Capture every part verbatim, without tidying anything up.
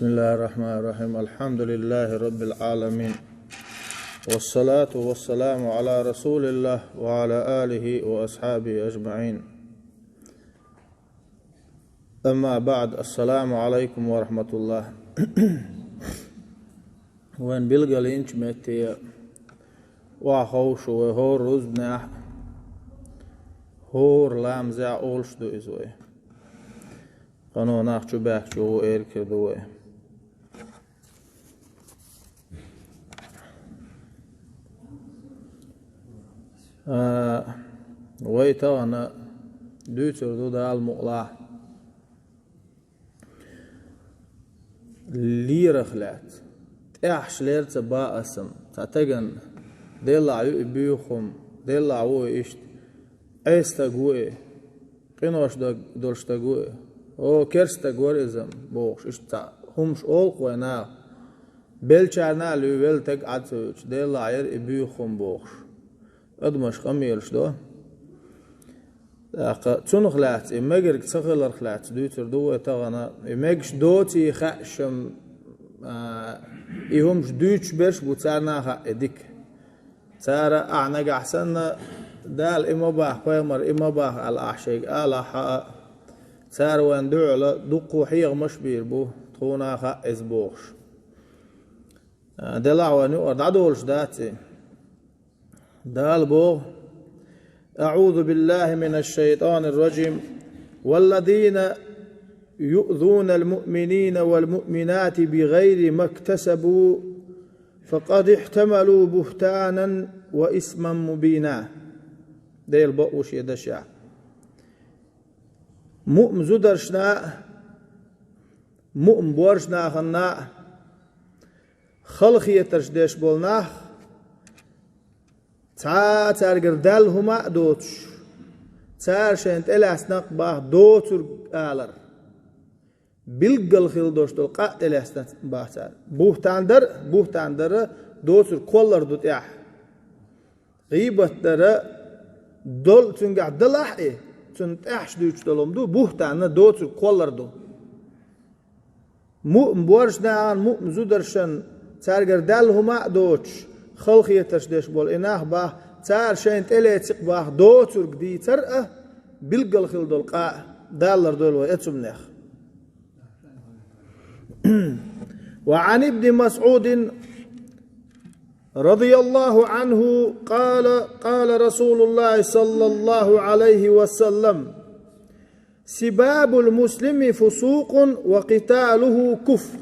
بسم الله الرحمن الرحيم. الحمد لله رب العالمين. والصلاة والسلام على رسول الله وعلى آله وأصحابه أجمعين. أما بعد. السلام عليكم ورحمة الله. Вайн билгалйинчу метте охьаховшу вай хӀора рузбанехь, хӀора ламазехь олуш ду иза вай. Къанонах чу баьхкачу гӀу эркар ду вай. А, вай тахана дуьйцур ду Дала мукъалахь лерах лаьцна. ТӀехьаш лер ца баасам, цхьа тагана деллахь ю и буьйху хӀума, деллахь ву и иштта, Ӏеса стаг ву и, къинош дог долуш стаг ву и, о, керста стаг вара иза, бохуш, иштта цхьа хӀумаш олу-кх вай наха. Беллачарна а луьй велла таг Ӏад ца вуьтуш, деллахь яра и буьйху хӀума бохуш. Адамаш къамелаш до. ТӀаккха цунах лаьцна, и мегарг ца хиларх лаьцна дуьйцур ду вай тахана. И мегаш доций хаьаш-м, а, и хӀумаш дуьйцуш берш а бу, царна а хаьа и дика. Цара ахь нагахь санна, Дала и ма боху, пайхамара и ма боху аьлла ахь шайга алахь а, цара вайна дуьхьал дуккха хьехамаш а бийр бу, тхуна а хаьа иза бохуш. А, делахь вайна юкъара дӀадолуш дац и. Дала боху: أعوذ بالله من الشيطان الرجيم. والذين يؤذون المؤمنين والمؤمنات بغير ما اكتسبوا فقد احتملوا بهتانا وإثما مبينا. Делан бакъ ву шен дашехь. Муъмин зударшна а, муъмин боьрша нахана а халахетарш деш болу нах, цхьа а цаьргара даьлла хӀума а доцуш, цара шайна тӀелаьцна-кх боху доцург алар. Билггал хилла долуш долу къа а тӀелаьцна боху цара. Бухтан дар а, бухтан дар а доцург кхоллар ду тӀехь. ГӀийбат дар а, дол-, цуьнгахь далахь а и, цунна тӀехьаш дуьйцуш долу хӀума ду, бухтанна доцург кхоллар ду. Муъмин боьрша нахана, муъмин зударшна цаьргара даьлла хӀума а доцуш, халахетарш деш болу и нах боху, цара шайна тӀелеци-кх боху доцург дийцар а, билггал хилла долу къа а даллар дойла вай оцу хӀуманех. وعن ابن مسعود رضي الله عنه قال: قال رسول الله صلى الله عليه وسلم: سباب المسلم فسوق وقتاله كفر.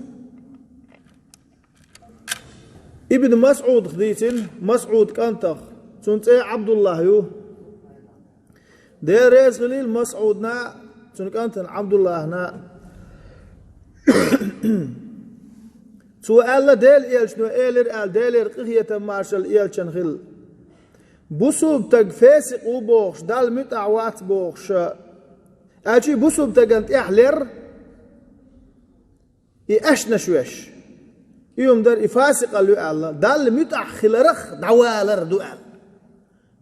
Ибн МасӀудах дийцина, МасӀуд кӀантах, цуьнан цӀе Ӏабдуллахь ю. Дела реза хилийла МасӀудна а, цуьнан кӀантана Ӏабдуллахьна а. Цо аьлла, Делан элчано элира аьлла, Делера къинхетам, маршалла элчанна хила. Бусулба стаг фесикъ ву бохуш, Далла муьтӀахь вац бохуш, аьлча бусулба стагана тӀехь лер, и аьшнаш веш. И хӀума дара, и фасикъалла ю аьлла, Далла муьтӀахь хиларх дӀавалар ду аьлла.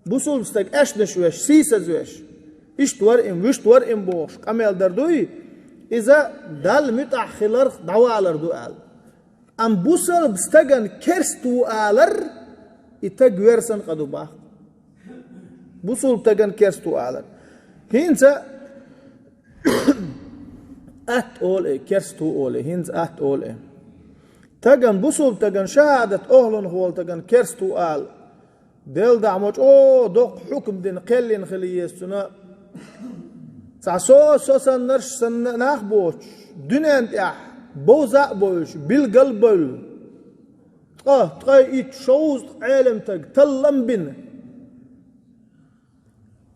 Бусулба стаг аьшнаш веш, сийсаз веш, иштта вара им, вуьшта вара им бохуш къамел дар дуй, иза Далла муьтӀахь хиларх дӀавалар ду аьлла. Амма бусалба стагана керст ву алар, и таг вер санна къа ду боху. Бусалба стагана керст ву алар. ХӀинца атта олу и, керст ву олу и, хӀинца атта олу и. Стагана, бусалба стагана, шахӀадат охӀланах волу стагана керст ву ала. Делла дӀа ма чӀогӀа доккха хьукам дина, кхеллина хила еза цуьнан. Цхьа со, со саннарш санна нах боцуш, дуьнен тӀехь бовза а бовлуш, билгал а бевлла, ткъа, ткъе итт, шовзткъа Ӏелам стаг таллам бина.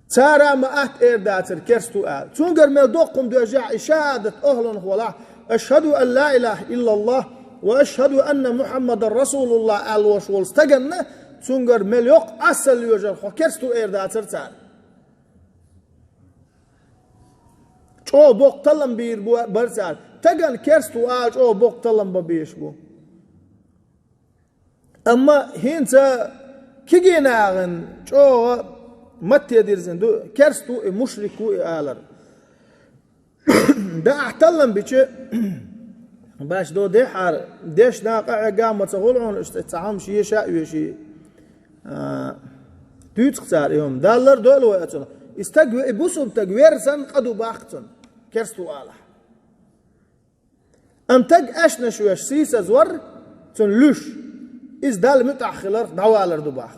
Цара ма атта эр дацара керст ву ала. Цуьнгара мел доккха хӀума доьжча, и шахӀадат охӀланах волахь, ашхӀаду ан ла илахӀа иллаллахӀ ва ашхӀаду анна Мухьаммадан расулуллахӀ аьлла волуш волу стаганна, цуьнгара мел йоккха Ӏасал йоьжар хьо керст ву эр дацара цара. ЧӀогӀа боккха таллам бийр бу, бара цара. Стагана керст ву ала чӀогӀа боккха таллам бан безаш бу. Амма хӀинца кегий нахана чӀогӀа матте дирзина ду, керст ву и, мушрик ву и алар. ДӀа ахь таллам бича, Баш до дехьара, дешна къахьегга ма ца хуьлу хьуна, иштта цхьа хӀума шеша а веший. А, дуьйцу-кх цара и хӀума. Далла лардойла вай оцунах. И стаг ве-, и бусулба стаг вер санна къа ду бах-кх цунна, керста ву алахь. Амма стаг аьшнаш веш сийсаз вар, цунна луьш, иза Далла муьтӀахь хиларх дӀавалар ду бах.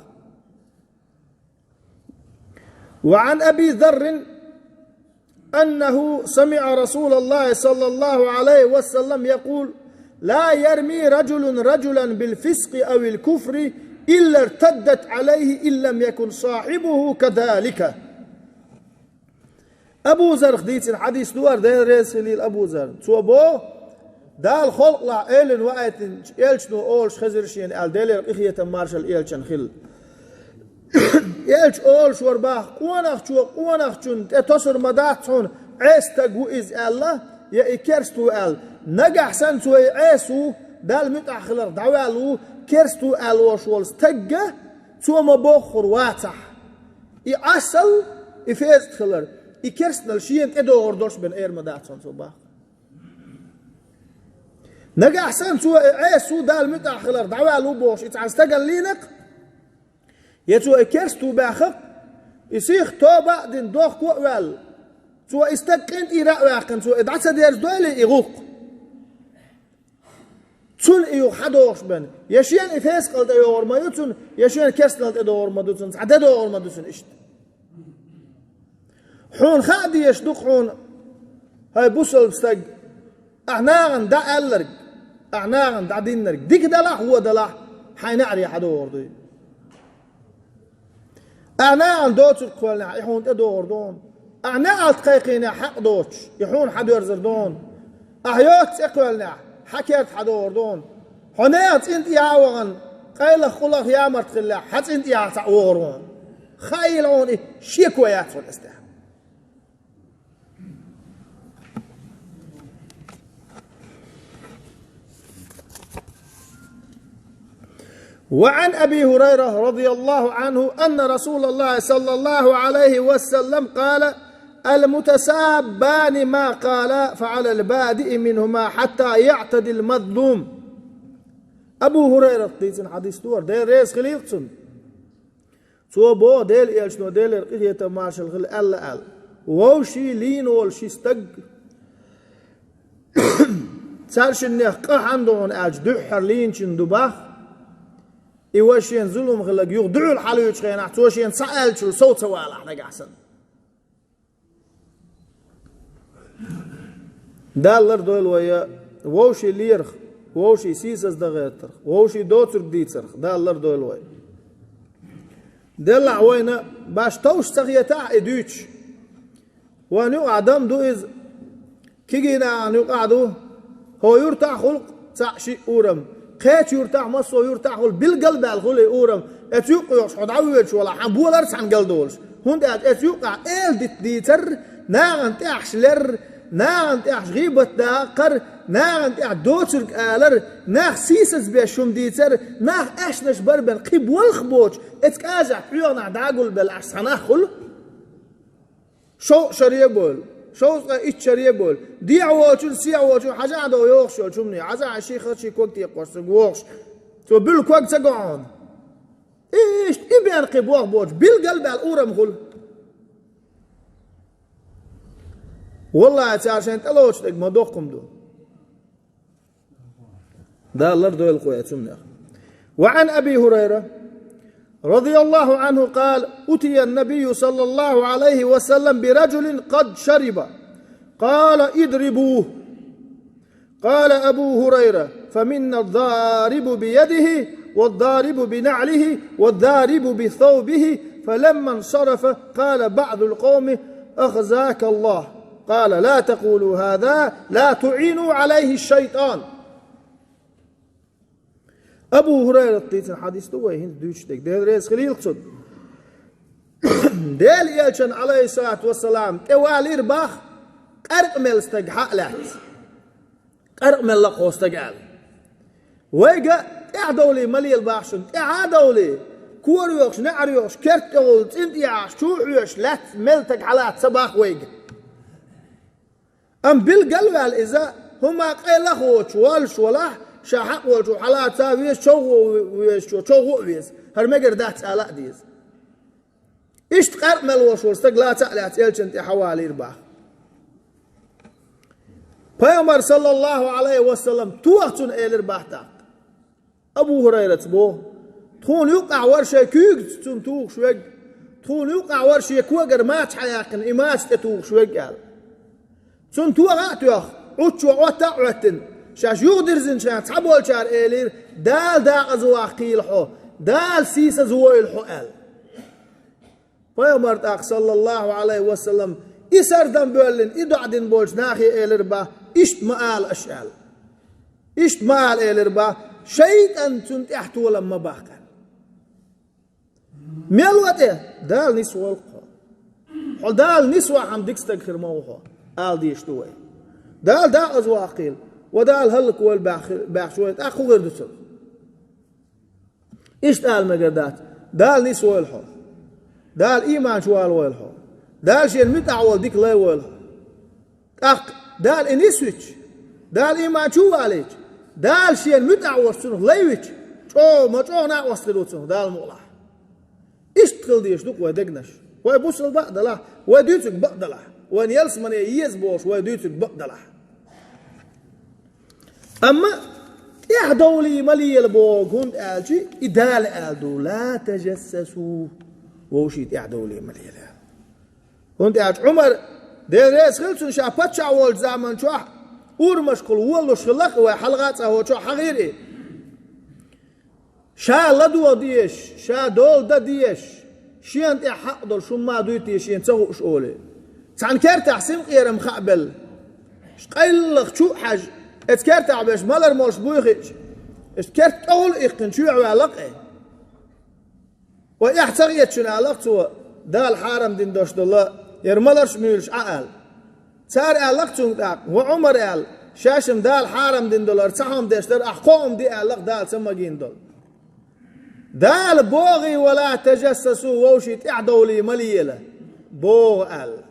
وعن أبي ذر أنه سمع رسول الله صلى الله عليه وسلم يقول: لا يرمي رجل رجلا بالفسق أو الكفر إلا ارتدت عليه إن لم يكن صاحبه كذلك. Абу Зарх дийцина хьадис ду хӀара, Дела реза хилийла Абу Зар. Цо боху, Дала халкъалахь Ӏелина ваийтинчу элчано олуш хезира шена аьлла, Делера къинхетам маршалла элчанна хилла. Элча олуш вара бах, къонахчо къонахчунна тӀе тосур ма дац хьуна, Ӏеса стаг ву иза аьлла, я и керста ву аьлла. Нагахь санна цо и Ӏеса ву, Далла муьтӀахь хиларх дӀаваьлла ву, керста ву аьлла волуш волу стагга, цо ма боххур вацахь. И Ӏасал, и фескъа хилар, и керстанал шена тӀедогӀур долуш бен эр ма дац хьуна цо бах. Нагахь санна цо и Ӏеса ву, Далла муьтӀахь хиларх дӀаваьлла ву бохуш, и цхьана стагана лийнакх, я цо и керста ву баьхнакх, и сиха тоба а дина, дохко а ваьлла, цо и стаг къинтӀера а ваьккхина, цо и дӀа ца дерзадойла и гӀуллакх. Цунна и юха хьадогӀуш бен, я шена и фескъал тӀе йогӀур ма ю цунна, я шена керстанал тӀе догӀур ма ду цунна, цхьа де догӀур ма ду цунна иштта. Хьуна хаа дезаш ду-кх хьуна, хӀай бусалба стаг, ахь нахана дӀа аьлларг, ахь нахана дӀа диннарг, дика далахь а, вон далахь а, хьайн неӀаре хьадогӀур дуй. Ахь нахана доцург кхоьллинехь, и хьуна тӀедогӀур ду хьуна. Ахь неӀалт кхайкхийнехь хьакъ доцуш, и хьуна хьадоьрзур ду хьуна. Ахь йоцу цӀе кхоьллинехь, хьан керта хьадогӀур ду хьуна. Хьо нехан цӀийнан тӀехьа а вахана, къайлаха, къулаха ямарта хиллехь, хьан цӀийнан тӀехьа цхьаъ вогӀур ву хьуна. Хаийла хьуна и, шеко яц хьуна иза тӀехь. وعن أبي هريرة رضي الله عنه أن رسول الله صلى الله عليه وسلم قال: المتسابان ما قالا فعلى البادئ منهما حتى يعتدي المظلوم. Абу ХӀурайрат дийцина хьадис ду хӀара, Дела реза хилийла цунна. Цо боху, Делан элчано, Делера къинхетам маршалла хила, аьлла аьлла: вовшийн лийна волу ши стаг, цаьршиннех къа хьанна ду хьуна аьлча, дуьххьара лийначун ду бах, и вай шена зулам хилларг юха дуьхьал хьалуьйчу хенахь, цо шена схьааьллачул сов ца валахь нагахь санна. Далла лардойла вай вовшийн лерах, вовшийн сийсаз дан гӀертарх, вовшийн доцург дийцарх, Далла лардойла вай. Деллахь вайна баш товш ца хетахь а и дуьйцуш. Вайна юкъахь дам ду иза, кегий нахана юкъахь ду, хӀокху юьртахь хуьлу-кх цхьаъ-шиъ урам. Кхечу юьртахь, массо а юьртахь хуьлу, билгал а баьлла хуьлу и урам. Оцу юккъе йогӀуш хьо дӀавоьдуш валахь, хьан болар цхьаьна гал долуш. ХӀунда аьлча оцу юккъехь эладита дийцар, нахана тӀехьаш лер, нахана тӀехьаш гӀийбат даккхар, нахана тӀехь доцург алар, нах сийсаз беш хӀума дийцар, нах аьшнаш бар бен кхин болх боцуш, оцу кӀажахь хьоьгӀанахь дӀа а гулбелла Ӏаш цхьа нах хуьлу. Шовзткъа шаре а бовлу, шовзткъа итт шаре а бовлу, дехьа волчун, сехьа волчун хьажахь а догӀу йогӀуш йолчу хӀумане, хьажахь а ши ха, ши ког текхош цуьнга вогӀуш, цо буьллу ког ца го хьуна. Иштта и бен кхин болх боцуш, билгал а баьлла урам хуьлу. Валлахьи, цара шайна тӀелоцуш дерг ма доккха хӀума ду. Далла лардойла кхо я цуннех. وعن أبي هريرة رضي الله عنه قال: أتي النبي صلى الله عليه وسلم برجل قد شرب، قال: اضربوه. قال أبو هريرة: فمنا الضارب بيده، والضارب بنعله، والضارب بثوبه. فلما انصرف قال بعض القوم: أخزاك الله. قال: لا تقولوا هذا، لا تعينوا عليه الشيطان. Абу ХӀурайрат дийцина хьадис ду вай хӀинца дуьйцуш дерг, Дела реза хилийла цунна. Делан элчан, Ӏалайхиссалату вассалам, тӀе валийра бах къаьркъа мелла стаг хьа а лаьцна. Къаьркъа мелла кхо стаг аьлла. Вайга тӀаьхьа довлий ма лела бах шуна, тӀаьхьа а довлий, кора йохуш, неӀар йохуш, керта тӀе гӀуллу, цӀин тӀе яхьаш, чу а хьоьжуш, лаьцна мелла стаг хьалаца ца бах вайга. Амма билгал а ваьлла иза, ХӀума къайла а хоцуш, волуш валахь, ша хьакъ волчу хьалаца а веза, човхо везачо човхо а веза. ХӀара мегар дац ала а деза. Иштта къаьркъа мел волуш волу стаг лаца а лаьцна элчанна тӀе хьавалийра боху. Пайхамар, саллаллаху Ӏалайхи ва саллам, тоха цунна элира боху тӀаккха. Абу ХӀурайрас боху: «Тхуна юккъахь вара шайн куьйгаца цунна тухуш верг, тхуна юккъахь вара шен когара мача хьаяьккхина и мача тӀе тухуш верг», – аьлла. Цунна тоха а тоьхна, Ӏуттачо Ӏотта а Ӏоьттина, шаьш юхадирзинчу хенахь цхьаболчара элира: «Дала декъаза ваккхийла хьо, Дала сийсаза войла хьо», – аьлла. Пайхамар тӀаккха, саллаллаху Ӏалайхи ва саллам, и сардам боьллина, и доӀа дина болчу нахе элира боху: «Иштта ма ала аша», – аьлла. Иштта ма ала элира боху: «ШайтӀанна цунна тӀехь толам ма баккха». Мел ван тӀе, Дала нисвойла хьо. Хьо Дала нисвахьама дика стаг хир ма ву хьо, ала дезаш ду вай. Дала декъаза ваккхийла, ва Дала хӀаллаквойла баьхна, баьхча вай тӀаккха хӀун хир ду цунах? Иштта ала мегар дац: «Дала нисвойла хьо. Дала ийман чу валавойла хьо. Дала шена муьтӀахь волу дика лай войла хьо». ТӀаккха Дала и нисвича, Дала ийман чу а валийча, Дала шена муьтӀахь волуш цунах лай вича, чӀогӀа ма чӀогӀа накъост хир ву цунах, Дала мукъалахь. Иштта хила дезаш ду-кх вай дегнаш. Вай бусалба а далахь, вай дуьйцург бакъ далахь, вайна ялсамане еза бохуш вай дуьйцург бакъ далахь. Амма тӀаьхьадовлий ма лела боху, хӀунда аьлча и Дала аьлла ду: «Ла тажассасу». Вовшийн тӀаьхьадовлий ма лела. ХӀунда аьлча Ӏумар, Дела реза хила цунна, ша паччахь волчу заман чохь урамашкахула волалуш хилла-кх, вай хьалха а цкъа хӀокху чохь хьахийра и. Ша ладогӀа дезаш, ша дола дан дезаш, шена тӀехь хьакъ долуш хӀумма а дуй те шена ца хууш олий. Цхьана кертахь синкъерам хаа белла. Къайллах чу а хьаьжна, эца кертахь берш малар молуш буй хиъча, эца керт тӀехула а иккхина чоьхьа ваьлла-кх и. Вай эхь ца хетачунна аьлла-кх цо, Дала хьарам дина долуш долу яра маларш а, муьйлуш а аьлла. Цара аьлла-кх цуьнга тӀаккха: «Ва Ӏумар, – аьлла, – шаьш-м Дала хьарам дина долу хӀара цхьа хӀума деш дара, ахь кхо хӀума де аьлла-кх Дала ца магийна долу». Дала бохий: «Ва ла тажассасу», вовшийн тӀаьхьадовлий ма лела, боху аьлла.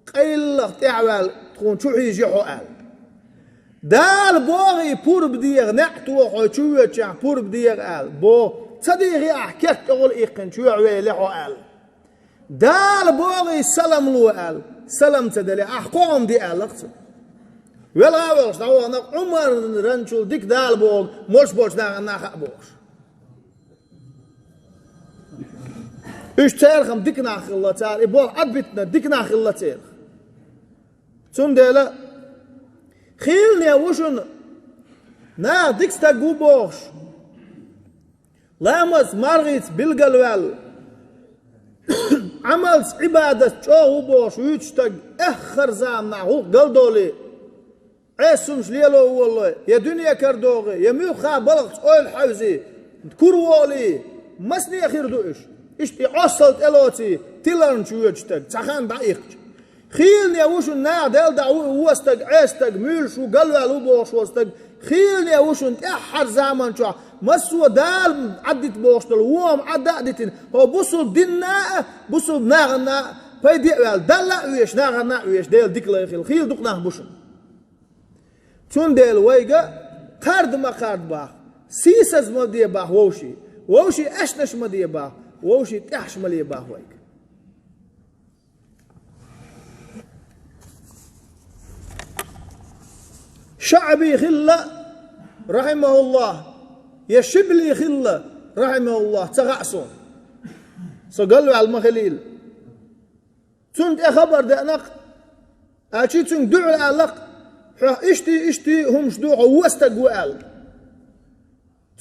Къайллах тӀаьхьаваьлла тхуна чу хьийжи хьо аьлла. Дала бохий: «Пурба деха, неӀ тоха хьо чу воьдучохь, пурба деха», аьлла. Боху: «Ца дийхи ахь керт тӀехула иккхина чоьхьа вели хьо», аьлла. Дала бохий: «Салам ло», аьлла. Салам ца делли, ахь кхо хӀума де аьлла-кх цо. Велха а волуш дӀавахана-кх Ӏумаран ранчул дика Дала боху, молуш болчу нахана а хаьа бохуш. Уьш царах-м дика нах хилла цара, и болх Ӏадбитинарг дика нах хилла царах. Цундела хийлане ву шуна наха дика стаг ву бохуш, ламазца, мархица билгалваьлла, Ӏамалца, Ӏибадатца чӀогӀа ву бохуш вуьйцуш стаг, эххар заманахь гӀуллакх галдолий, Ӏеса хӀумнаш лело волалой, я дуьне карадогӀий, я муьлхха балхаца ойла хьаьвзий, кура волий, масане а хир ду уьш. Иштта и Ӏоссал тӀелоций, тиларна чу воьдуш стаг, цхьа хан дӀаихкича. Хийлане ву шуна наха делла дӀа ву и вон стаг, Ӏеса стаг, муьйлуш ву, галваьлла ву бохуш волу стаг, хийлане ву шуна тӀаьххьара заман чохь, массо а Дала Ӏаддита бохуш долу вон хӀума Ӏадда а дитина, хӀо бусулба динна а, бусулба нахана а пайде а ваьлла, Далла а везаш, нахана а везаш, Делан дика лай хила. Хийла дукха нах бу шуна. Цундела вайга кхарда ма кхарда боху, сийсаза ма де боху вовшийн, вовшийн аьшнаш ма де боху, вовшийн тӀаьхьаш ма ле боху вайга. ШаӀби хилла, рахьимахуллахӀ, я Шибли хилла, рахьимахуллахӀ, ца хаьа суна. Со галваьлла ма хилийла. Цунна тӀе хабар деана-кх, аьлча цуьнга дуьхьал аьлла-кх: «Хьох иштта, иштта хӀумаш ду, хьо вон стаг ву», – аьлла.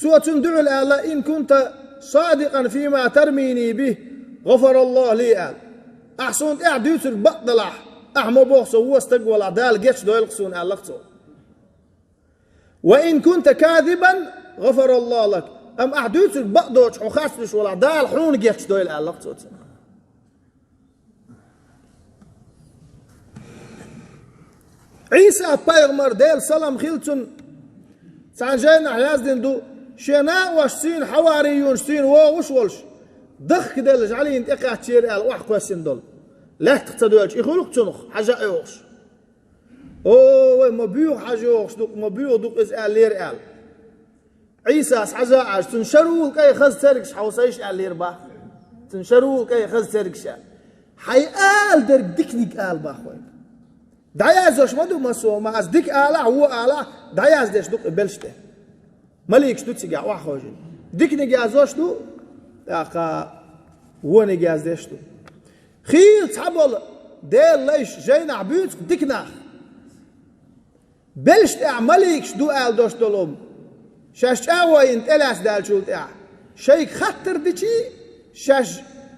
Цо цунна дуьхьал аьлла: «Ин кунта садикъан фима тармини бихӀ, гӀафараллахӀу ли», – аьлла. Ахь суна тӀехь дуьйцург бакъ далахь, ахь ма боху со вон стаг валахь, Дала гечдойла-кх суна, аьлла-кх цо. «Ва ин кунта казибан, гӀафараллахӀу лак». Амма ахь дуьйцург бакъ доцуш хьо харцдеш валахь, Дала хьуна гечдойла, аьлла-кх цо цунна. Ӏийса-пайхамар, Делан салам хила цунна, цхьана жайнахь яздина ду, шен накъош цийна, хьаварийонаш цийна вогӀуш волуш, дахкаделла жӀалина тӀекхаьччера аьлла охьакхоьссина долу. Лаьттах ца доьлча, и хуьлу-кх цунах, хьажа а йохуш. О, вай, ма буьйху хьажа йогӀуш ду-кх, ма буьйху ду-кх иза аьллера аьлла. Ӏийсас хьажа Ӏаш, цунна шарул кӀай хаза цергаш хьовсийша аьллера бах. Цунна шарул кӀай хаза цергаш аьлла. Хьай ала дерг диканиг ала бах вай. ДӀаяздеш ма ду массо а, ма аз дика алахь, вон алахь, дӀаяздеш ду-кх и белш тӀе. Маликаш ду цигахь охьахожийна. Диканиг яздеш ду, тӀаккха вониг яздеш ду. Хийла цхьабола Делан лайш жайнахь буьйцу-кх дика нах. Белш тӀехь маликаш ду аьлла дош долу хӀума. Шаьш чӀагӀо йина тӀелаьцна даьллачул тӀаьхьа. Шайга хаттар дичий, шаьш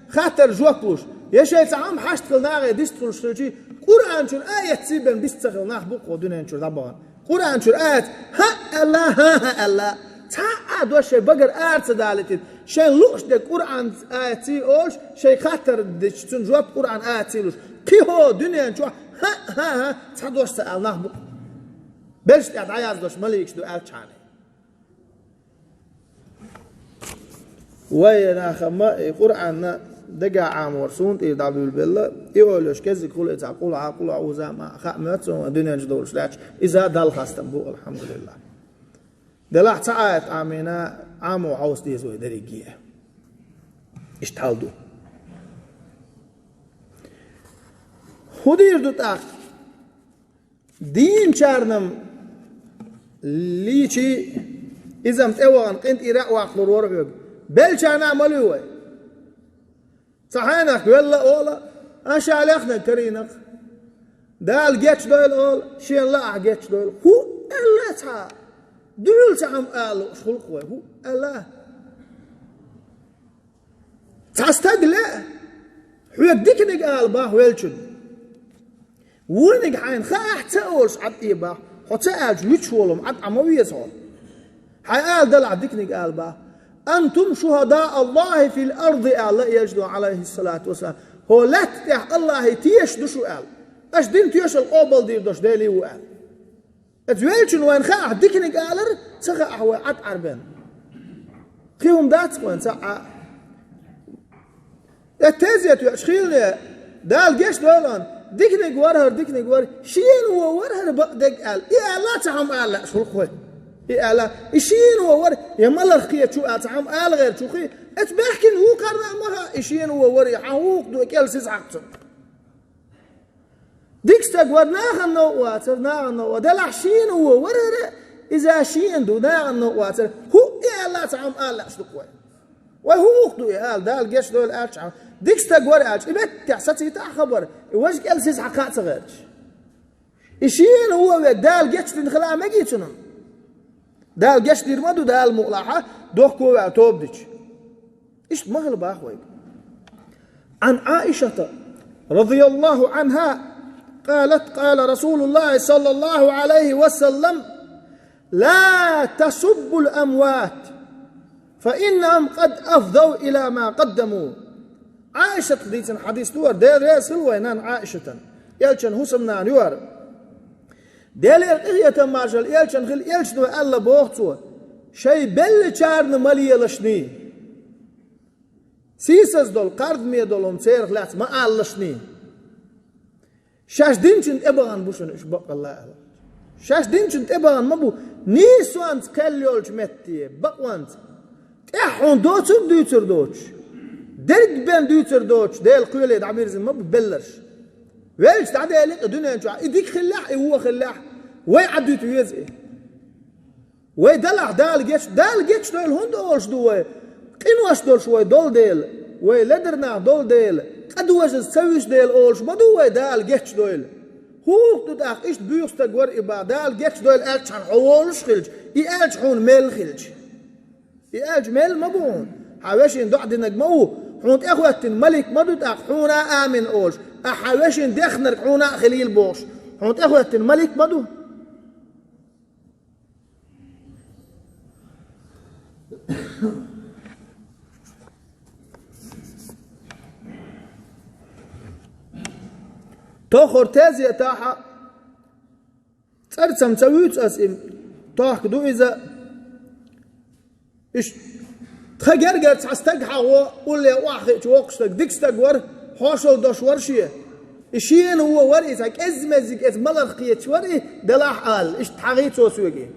хаттар жоп луш, я шайн цхьа хӀума хьашт хилла нахе дистхуьлуш хилчий, Къуръан чуьра аятций бен бист ца хилла нах бу-кх хӀокху дуьнен чуьра дӀабахана. Къуръан чуьра аят хӀаъ аьлла, хӀан-хӀа аьлла. Цхьа а дош шайн багара ара ца далийтина. Шайн лууш дерг Къуръан аятций олуш, шайн хаттар дича цунна жоп Къуръан аятций луш. Кхин хӀокху дуьнен чохь хӀаъ-хӀа-хӀа цхьа дош ца аьлла нах бу-кх. Белш тӀехь дӀаяздеш маликаш ду аьлчхьана. Вай нахана ма и Къуръанна дагахь Ӏамор суна тӀера дӀабуьйлабелла, и ойлош кеззиг хуьлу и цхьа къулхьа, къулхьа уза ма хаьа моьтту суна дуьнен чу долуш лаьтташ, иза Далла хастам бу, алхьамдулиллахь. Делахь цхьа аят Ӏамийна, Ӏамо хьовса деза вай дерриге. Иштта хьал ду. ХӀун дийр ду тӀаккха? Дийначарна-м лийчий, иза-м тӀевахана къинтӀера а ваккхалур вара хьоьга. Беллачарна а ма луьй вай. Цхьа хьенах велла а олу, а ша лехнарг карийнарг. Дала гечдойла олу, шена лаахь гечдойла. ХӀун аьлла цхьа? Дуьйла цхьа хӀума ала лууш хуьлу-кх вай. ХӀун аьлла? Цхьа стаг лаьа, хьоьга диканиг ала бах веллачунна. Вониг хьайна хаахь ца олуш Ӏад Ӏе бах, хьо ца аьлча вуьтуш волу-м Ӏад Ӏа ма веза хьо. Хьайн ала далахь диканиг ала бах. «Антум шухадауллахӀи фил арди», аьлла Элчано, Ӏалайхиссалату вассалам. ХӀокху лаьтта тӀехь Аллахье тешаш ду шу аьлла. Аша дина тоьшалла къобалдийр долуш Деле ву аьлла. Оцу веллачунна вайна хаахь диканиг алар, ца хаахь вай Ӏад Ӏарбен. Кхин хӀума дац-кх вайна цхьа а. Эцу тезет веача хийлане, Дала гечдойла хьуна, диканиг вара хӀара, диканиг вара, шена вон вара хӀара бакъдерг аьлла. И аьлла цхьа хӀума ала лаьаш хуьлу-кх вай. И аьлла, и шена вон вара, я маларх кхеташ ву аьлла цхьа хӀума ала гӀерташ ву-кх и. Оцу баьхкина вукхарна а ма хаьа, и шена вон вара, я хьан хӀух ду, кӀел сиз хьакха цунна. Дика стаг вара, нахана новкъа вацара, нахана новкъа вацара. Делахь шена вон вара хӀара, иза шена ду, нахана новкъа вацара. ХӀуъ и аьлла цхьа хӀума ала лаьаш ду-кх вай. Вай хӀун гӀуллакх ду и ала, Дала гечдойла аьлча хьан? Дика стаг вара аьлча, и меттехь сацийта ахьа хабар, и важа кӀел сиз хьакха а ца гӀерташ. И шена вон верг Дала гечдина хила а мегий цунна? Дала гечдийр ма ду, Дала мукъалахь, дохко а ваьлла тоба дича. Иштта ма хила бах вайга. عن عائشة رضي الله عنها قالت: قال رسول الله صلى الله عليه وسلم: لا تسبوا الأموات فإنهم قد أفضوا إلى ما قدموا. Ӏаишатах дийцина хьадис ду хӀара, Дела реза хила вай нанна Ӏаишатан. Элчан хӀусамнана ю хӀара. Делера къинхетам, маршалла Элчан хила, Элчано аьлла боху цо: «Шайн беллачарна ма лелашний. Сийсаз долу, кхардаме долу хӀума церах лаьцна ма алалашний. Шаьш динчун тӀебахана бу шуна уьш баккъалла», – аьлла. Шаьш динчун тӀебахана ма бу, нийсонца кхел йолчу метте, бакъонца. ТӀехь хьуна доцург дуьйцур доцуш, дерг бен дуьйцур доцуш, Делан кхеле дӀабирзина ма бу белларш. Велча дӀаделира и дуьнен чохь, и дика хиллехь, и вон хиллехь, вай Ӏадуьту веза и. Вай далахь Дала геч-, Дала гечдойла хӀунда олуш ду вай? Къинош долуш вай долу дела, вай ледар нах долу дела, къа дожаза ца вуьсу дела олуш ма ду вай Дала гечдойла. ХӀун гӀуллакх ду тӀаккха, иштта буьйху стаг вара и бах, Дала гечдойла аьлча хьуна хьо волуш хилча, и аьлча хьуна мел хилча? И аьлча мел ма бу хьуна. Хьан вешин доӀа динарг ма ву. Хьуна тӀехӀоьттина малик ма ду тӀаккха, хьуна а амин олуш. Ахьа хьан вешин дехнарг хьуна а хилийла бохуш. Хьуна тӀехӀоьттина малик ма ду. Тоххара тезетахь а цӀарцам ца вуьйцу ас и, тохка ду иза. Иш, тхан гергара цхьа стаг хьагӀо, улле охьахиъча воккхуш стаг, дика стаг вара, хьошалла дош вара шен. И шена вон вара и, цхьа кӀеззиг-меззиг эца маларх кхеташ вара и, делахь ала, иштта хьагӀий цо соьга.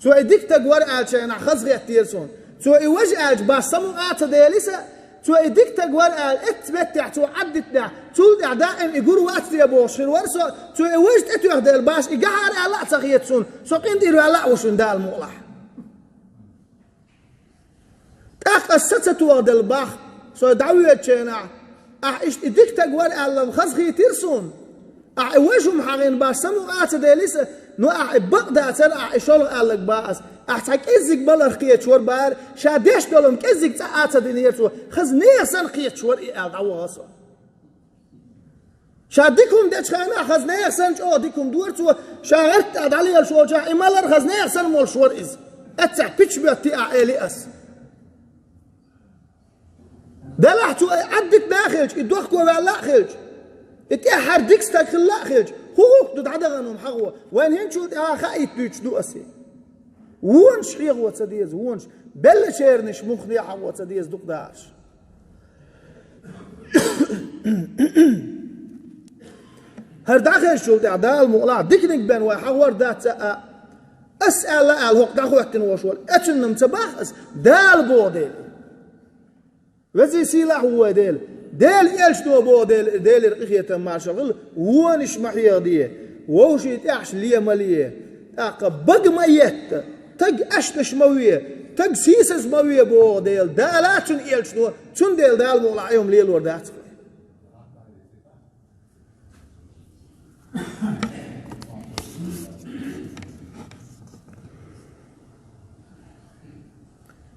Цо и дика стаг вара аьлча, хаза хеттера суна. Цо и важа аьлча, баш самукъа а ца дели сан, цо и дика стаг вара аьлла, эццахь меттехь цо Ӏаддитинехь, цул тӀаьхьа даим и гур вац те бохуш хир вара со, цо и важа тӀетоьхна дела, баш и гахьара аьлла а ца хета суна, со къинтӀера ваьлла а ву шуна Дала мукъалахь. ТӀаккха аса ца тохаделла бах, со дӀавоьдучу хенахь, ахь иштта и дика стаг вара аьлла-м хазахийтира суна. Ахь и важа хӀума хьагӀийна баш самукъа а ца дели сан, ну ахь и бакъдацара, ахь и шолгӀа аьлларг бах ас. Ахь цхьа кӀеззиг маларх кхеташ вара бара, ша деш долу-м кӀеззиг цкъа а ца динера цо, хаза нехан санна кхеташ вара и аьлла дӀаваха со. Ша дика хӀума дечу хенахь хаза нехан санна чӀогӀа дика хӀума дора цо, ша гӀерта тӀехь дӀалелаш волчохь и малар хаза нехан санна молуш вара иза. Эццахь пича моьттий ахь, эли ас. Делахь цо и Ӏаддитина а хилча, и дохко ваьлла а хилча, и тӀаьххьара дика стаг хилла а хилча, хӀун гӀуллакх ду дӀадахана хӀума хьагӀо, вайна хӀинцул тӀаьхьа хаийта дуьйцуш ду аса. Вонаш хьехо ца деза, вонаш, беллачернаш муххале хьагӀо ца деза дукха дахарш. ХӀара дӀахезачул тӀаьхьа Дала мукъалахь диканиг бен вай хьагӀор дац а, ас аьлла аьлла хӀокху дӀахӀоьттина волуш волу, эцунна-м ца бах ас, Дала боху дела. Везий сийлахь ву вай Дела. Дела элчано боху дела, Делера къинхетам маршалла хила, вонаш ма хьехаде, вовшийн тӀаьхьаш ле ма ле, тӀаккха бага ма етта, таг аьшнаш ма ве, таг сийсаз ма ве боху дела, Дала а цуьнан элчано, цундела Дала мукъалахь и хӀума лелор дац.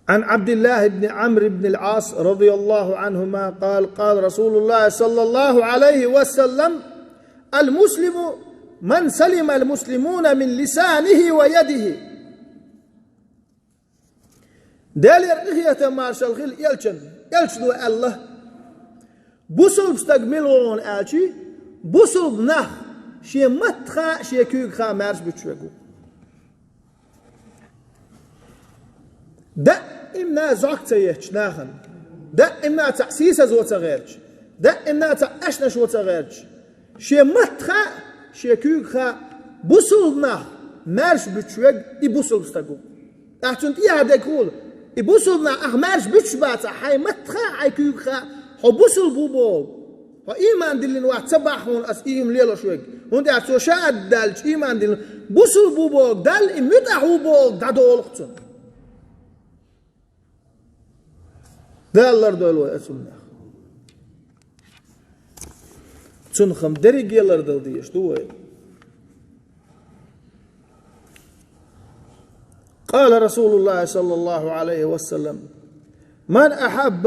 عن عبد الله بن عمرو بن العاص رضي الله عنهما قال: قال رسول الله صلى الله عليه وسلم: المسلم من سلم المسلمون من لسانه ويده. Делера къинхетам маршалла хила элчан, элчано аьлла: бусулба стаг мила ву хьуна аьлча, бусулба нах шен маттаха а, шен куьйгаха а маьрша буьтуш верг ву. Даимна зӀок ца етташ нахана, даимна цхьаъ сийсазво ца гӀерташ, даимна цхьаъ аьшнашво ца гӀерташ, шен маттаха а, шен куьйгаха а бусулба нах маьрша буьтуш верг и бусулба стаг ву. Ахь цунна тӀехьа дерг хӀула, и бусулба нах ахь маьрша буьтуш бацахь, хьайн маттаха а, хьайн куьйгаха а хьо бусулба ву боху. Хьо ийман диллина вац ца бах хьуна ас и хӀума лелош верг. ХӀунда аьлча цо ша а даьлча ийман диллина, бусулба ву боху, Далла и муьтӀахь ву боху, дӀадолу-кх цунна. Дала лардойла вай оцуннах. Цунах-м дерриге лардала дезаш ду вай. قال رسول الله صلى الله عليه وسلم: من أحب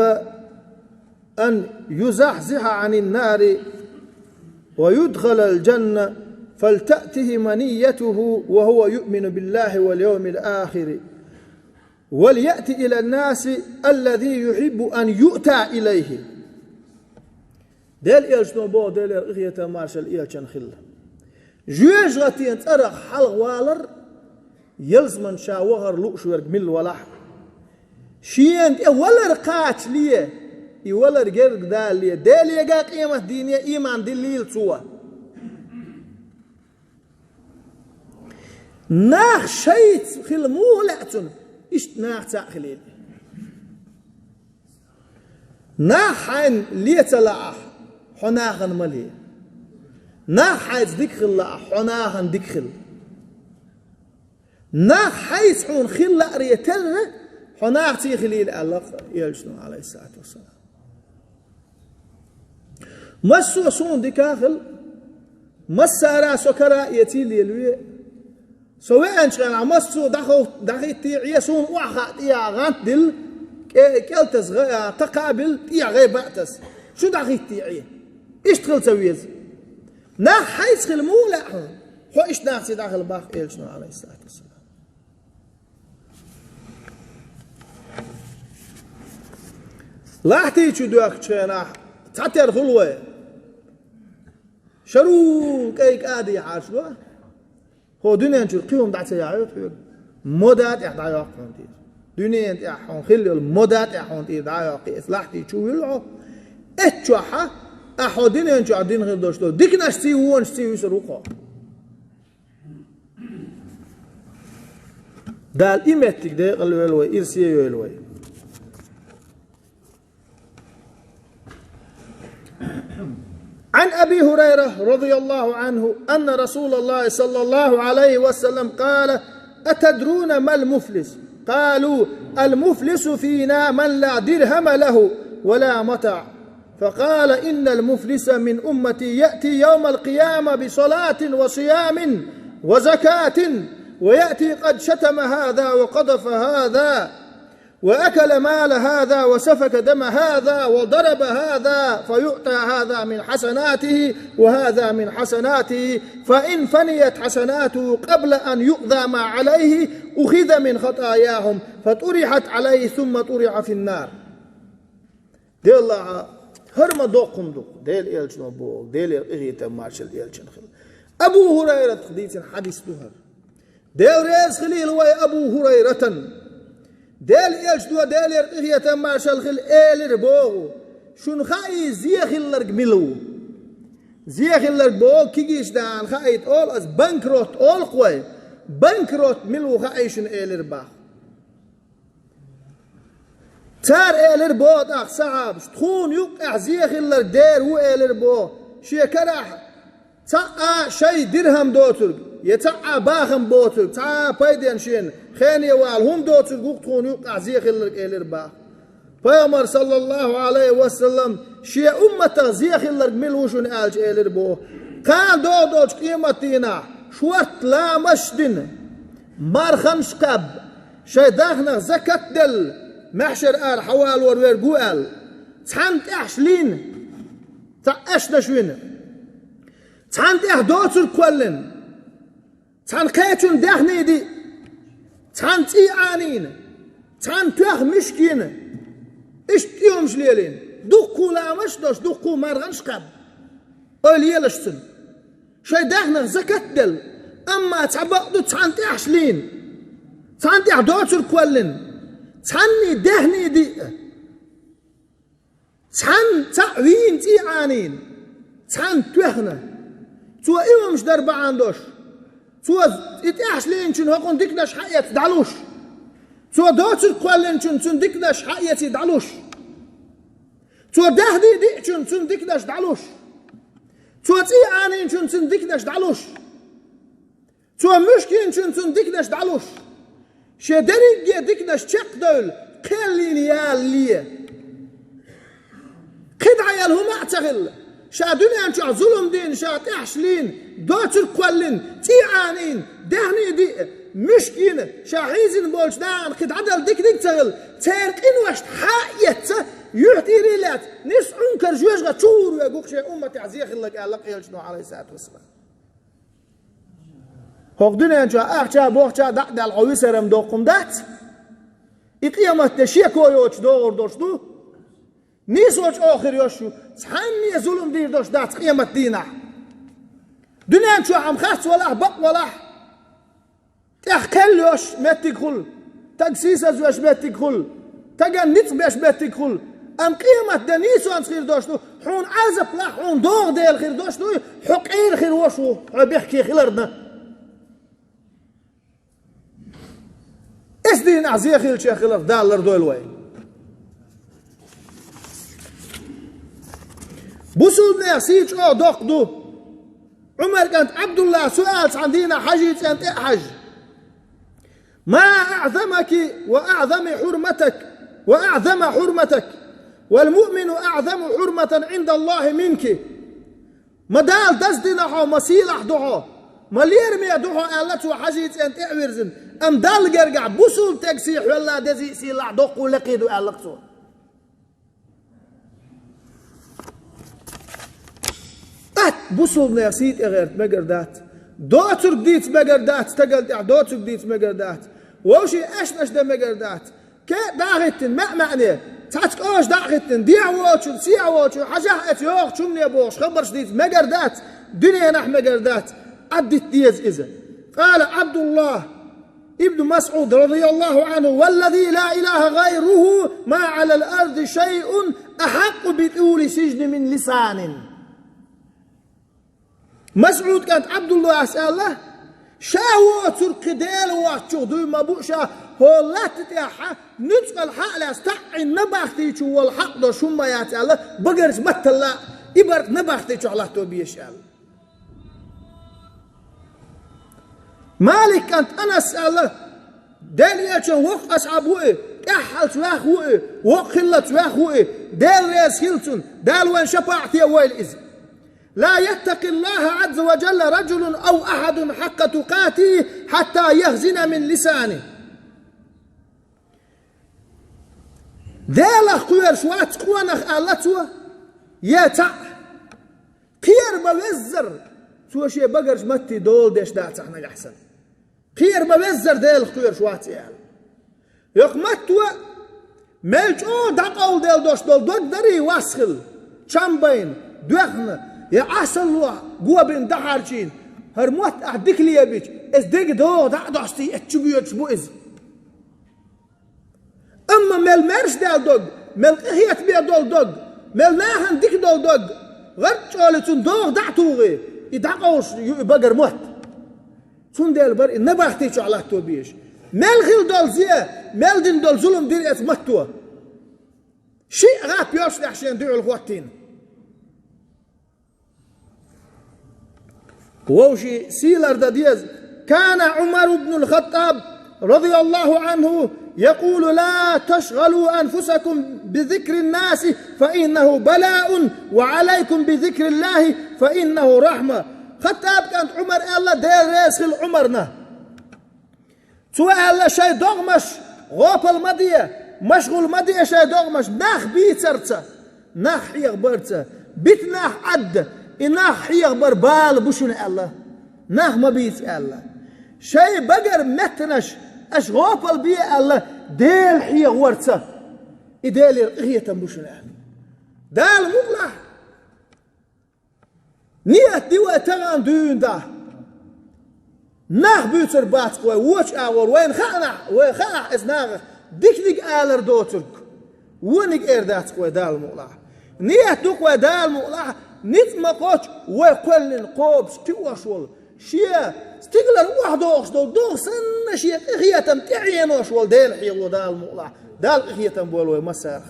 أن يزحزح عن النار ويدخل الجنة فلتأته منيته وهو يؤمن بالله واليوم الآخر وليأت إلى الناس الذي يحب أن يؤتى إليه. Делан элчано боху, Делера къинхетам маршалла элчанна хила: жоьжахатин цӀарах хьалха валар, ялсамане ша вахар лууш верг милла валахь а, шена тӀе валар кхачале, и валар герга далале, Деле а, къематдийне а ийман диллийла цо. Нах шайца хила муха лаьа цунна, иштта нахаца а хилийла. Нах хьайна ле ца лаахь, хьо нахана ма ле. Нах хьайца дика хила лаахь, хьо нахана дика хила. Нах хьайца хьуна хила лааре терра, хьо нахаций хилийла, аьлла элчано, Ӏалайхиссалату вассалам. Массо а суна дика а хила, массара а со кара а эций лелаве. Со веанчу хенахь массо а дӀахов-, дӀахӀиттий Ӏе, суна охьахаа тӀехьа гӀант дилла, кӀе-, кӀелтаза гӀа-, а, такха а билла, тӀехьа гӀайба а таса. Шу дӀахӀиттий Ӏе. Иштта хила ца веза. Нах хьайца хила муха лаьа хьуна? Хьо иштта нахаций дӀахила бах элчано, Ӏалайхиссалату вассалам. Лахьти чу доьхкучу хенахь цхьатерра хуьлу вай. Шарул кӀай кӀа а дийхьарш го. ХӀо дуьнен чуьра кхин хӀума дӀа ца яхьуьйту хьоьга. Мода тӀехь дӀайоккху хьуна тӀера. Дуьнен тӀехь хьуна хилла йолу мода тӀехь хьуна тӀера дӀайоккху, эца лахьти чу вуьллу хьо. Эццахь Ахьо динен чохь дина хир долуш долу диканашций, вонашций вуьсур ву кхо. Дала и меттиг декъала войла вай, ирсе йойла вай. عن أبي هريرة رضي الله عنه أن رسول الله صلى الله عليه وسلم قال: أتدرون ما المفلس؟ قالوا: المفلس فينا من لا درهم له ولا متاع. فقال: إن المفلس من أمتي يأتي يوم القيامة بصلاة وصيام وزكاة، ويأتي قد شتم هذا وقذف هذا وأكل مال هذا وسفك دم هذا وضرب هذا، فيعطى هذا من حسناته وهذا من حسناته، فإن فنيت حسناته قبل أن يقضى ما عليه أخذ من خطاياهم فطرحت عليه ثم طرح في النار. Делахь, хӀара ма доккха хӀума ду, Делан элчано боху, Делера къинхетам, маршалла элчанна хила. Абу ХӀурайрата дийцина хьадис ду хӀара. Дела реза хилийла вай Абу ХӀурайратан. Делан элчано, Делера къинхетам, маршалла хила, элира боху: шуна хаий, зе хилларг мила ву? Зе хилларг боху, кегийчу дагахь хаийта олу ас, банкрот олу-кх вай. Банкрот мила ву хаий шуна, элира боху. Цара элира боху тӀаккха сахьабаша: тхуна юккъехь зе хилларг дера ву, элира боху. Шен карахь цхьа а шайн дирхӀам доцург, я цхьа а бахам боцург, цхьа а пайденна шена хене вала хӀума доцург ву-кх тхуна юккъехь зе хилларг, элира боху. Пайхамара, саллаллаху Ӏалайхи ва саллам, шен умматах зе хилларг мила ву шуна аьлча, элира боху: кхана догӀу долчу къематдийнахь шортта ламазаш дина, марханаш кхаьбна, шайн даьхнех закат а делла, маьхьшар ара хьавалор верг ву аьлла, цхьанна тӀехьашха лийна, цхьа аьшнаш вина, цхьанна тӀехь доцург кхоьллина, цхьана кхечунна даьхний диъна, цхьанна цӀий Ӏанийна, цхьанна тоьхна муьшка йина, иштта тӀемаш лелийна, дуккха а ламазаш а долуш, дуккха а марханаш а кхаьбна, ойла елаш цунна. Шайн даьхнех закат а делла, амма цхьа бакъ ду, цхьанна тӀехьашха лийна, цхьанна тӀехь доцург кхоьллина, цхьанний даьхний диъна, цхьанна цхьаъ вийна, цӀий Ӏанийна, цхьанна тоьхна. Цо и хӀумаш дар бахьана долуш, цо и тӀехьашха лийначунна хӀокхунна диканаш схьаэцна дӀалуш, цо доцург кхоьллинчунна цунна диканаш схьаэций дӀалуш, цо даьхний диъначунна цунна диканаш дӀалуш, цо цӀий Ӏанийначунна цунна диканаш дӀалуш, цо муьшка йинчунна цунна диканаш дӀалуш, шен дерриге диканаш чекхдевлла, кхел йина ялале. КхидӀа яла хӀума а ца хилла, ша дуьнен чохь зулам дина, ша тӀехьашха лийна, доцург кхоьллина, цӀий Ӏанийна, даьхний диъна, муьшка йина, ша хьийзина болчу нахана кхин дӀадала диканиг а ца хилла, церан къиношна схьа а эцна, юьхь тӀера а лаьцна, нисса Ӏункар жоьжахати чу гӀур вега ву-кх шен умматехь зе хилларг, аьлла-кх элчано, Ӏалайхиссалату вассалам. ХӀокху дуьнен чохь ахча-бохча дӀа а даьлла, хьо висар-м доккха хӀума дац. И къематде шеко йоцуш догӀур долуш ду. Нийсо чӀогӀа хир йолуш ю, цхьанне зулам дийр долуш дац къематдийнахь. Дуьнен чохь-м харц валахь, бакъ валахь, тӀех кхел йолуш меттиг хуьлу, стаг сийсазвеш меттиг хуьлу, стагана ницкъ беш меттиг хуьлу. Амма къематде нийсонца хир долуш ду, хьуна Ӏазап лахь, хьуна догӀа дела хир долуш ду, хьо къера хир волуш ву, хьо бехке хиларна. Эс дийнахь зе хиллачех хиларх Дала лардойла вай. Бусулбанех сий чӀогӀа доккха ду. Ӏумар кӀант Ӏабдулла су аьлла цхьана дийнахь Хьажий цӀен тӀе а хьаьжна: ما أعظمك وأعظم حرمتك، وأعظم حرمتك، والمؤمن أعظم حرمة عند الله منك. Ма Дала даздина хьо, ма сийлахь ду хьо, ма лераме ду хьо, аьлла цо Хьажий цӀен тӀе а вирзина. Амма Далла гергахь бусулба стеган сий хьоьлла дезий а, сийлахь доккху лекхий ду, аьлла-кх цо. Атта бусулбанех сий тӀе гӀерта мегар дац. Доцург дийца мегар дац, стагана тӀехь доцург дийца мегар дац. Вовшийн аьшнаш дан мегар дац. Кхин а дӀа а хӀиттина, маьӀ-маьӀне, цхьацца кӀожа дӀа а хӀиттина, дехьа волчун, сехьа волчун, хьажахь эца йохучу хӀумане бохуш, хабарш дийца мегар дац, дуьненахь мегар дац, Ӏаддита деза иза. قال عبد الله بن مسعود رضي الله عنه: والذي لا إله غيره ما على الأرض شيء أحق بطول سجن من لسان. МасӀуд кӀант Ӏабдуллас аьлла: «Ша воцург кхин Дела воцчух дуй ма бу ша, хӀо латта тӀехьа нуьцкъала хьа а лаьцна таӀийна набахти чу волу хьакъ долуш хӀумма яц», аьлла, багарчу матталла и баркъ набахти чохь латто безаш аьлла. Малик кӀант Анас аьлла: «Делан Элчан воккха асхьаб ву и, тӀаьххьалц ваьхна ву и, воккха хиллалц ваьхна ву и, Дела реза хила цунна, Дала вайн шапаӀате войла иза. لا يتقي الله عز وجل رجل أو أحد حق تقاته حتى يخزن من لسانه». Делах кхоьруш вац къонах аьлла цо, я цхьаъ. Кхера ма веззара, цо шен багарчу матте дола деш дацахь нагахь санна. Кхера ма веззара Делах кхоьруш вац и аьлла. Йокху матто мел чӀогӀа дӀакъовладелла долуш долу дог дарий вас хилла, чам байна, доьхна, я Ӏасалло го бина дӀахьарчийна, хӀара мотт ахь дика лебича, иза дега догӀа дӀа а достий, эццу чу боьдуш бу иза. Амма мел маьрша даьлла дог, мел къинхетаме долу дог, мел нахана дика долу дог, гӀарччӀоле цунна догӀа дӀа а тухий, и дӀакъовлуш ю и багара мотт. Цундела бара и набахти чохь латто безаш. Мел хилла долу зе, мел дина долу зулам дира эцу матто. Шиъ гӀап йолуш тӀехь шен дуьхьал хӀоттийна. Вовшийн сий лардан деза. كان عمر بن الخطاب رضي الله عنه يقول: لا تشغلوا أنفسكم بذكر الناس فإنه بلاء، وعليكم بذكر الله فإنه رحمة. Хаттаб кӀант Ӏумар аьлла, Дела реза хила Ӏумарна. Цо аьлла: «Шайн догӀмаш гӀопал ма де, машгӀул ма де шайн догӀмаш нах бийцарца, нах хьехабарца, бита нах Ӏадда, и нах хьехабар бала бу шуна», аьлла. «Нах ма бийца», аьлла. «Шайн багара меттанаш аша гӀопал бе», аьлла, «Дела хьехаварца, и Делера къинхетам бу шуна», аьлла. Дала мукъалахь Нийят ди вай тахана дуьйна дӀа. Нах буьйцур бац вай, вочу агӀор, вайна хаанахь, вай хаахь эцу нахах диканиг алар доцург, вониг эр дац вай Дала мукъалахь. Нийят ду вай Дала мукъалахь, ницкъ ма кхоччу вай кхоьллина кхобуш кхиош волу, шен стигалара охьадогӀуш долу догӀа санна шен къинхетам тӀеӀенош волу Дела хьехо Дала мукъалахь. Дала къинхетам бойла вай массарах.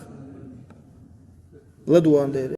ЛадугӀан дера.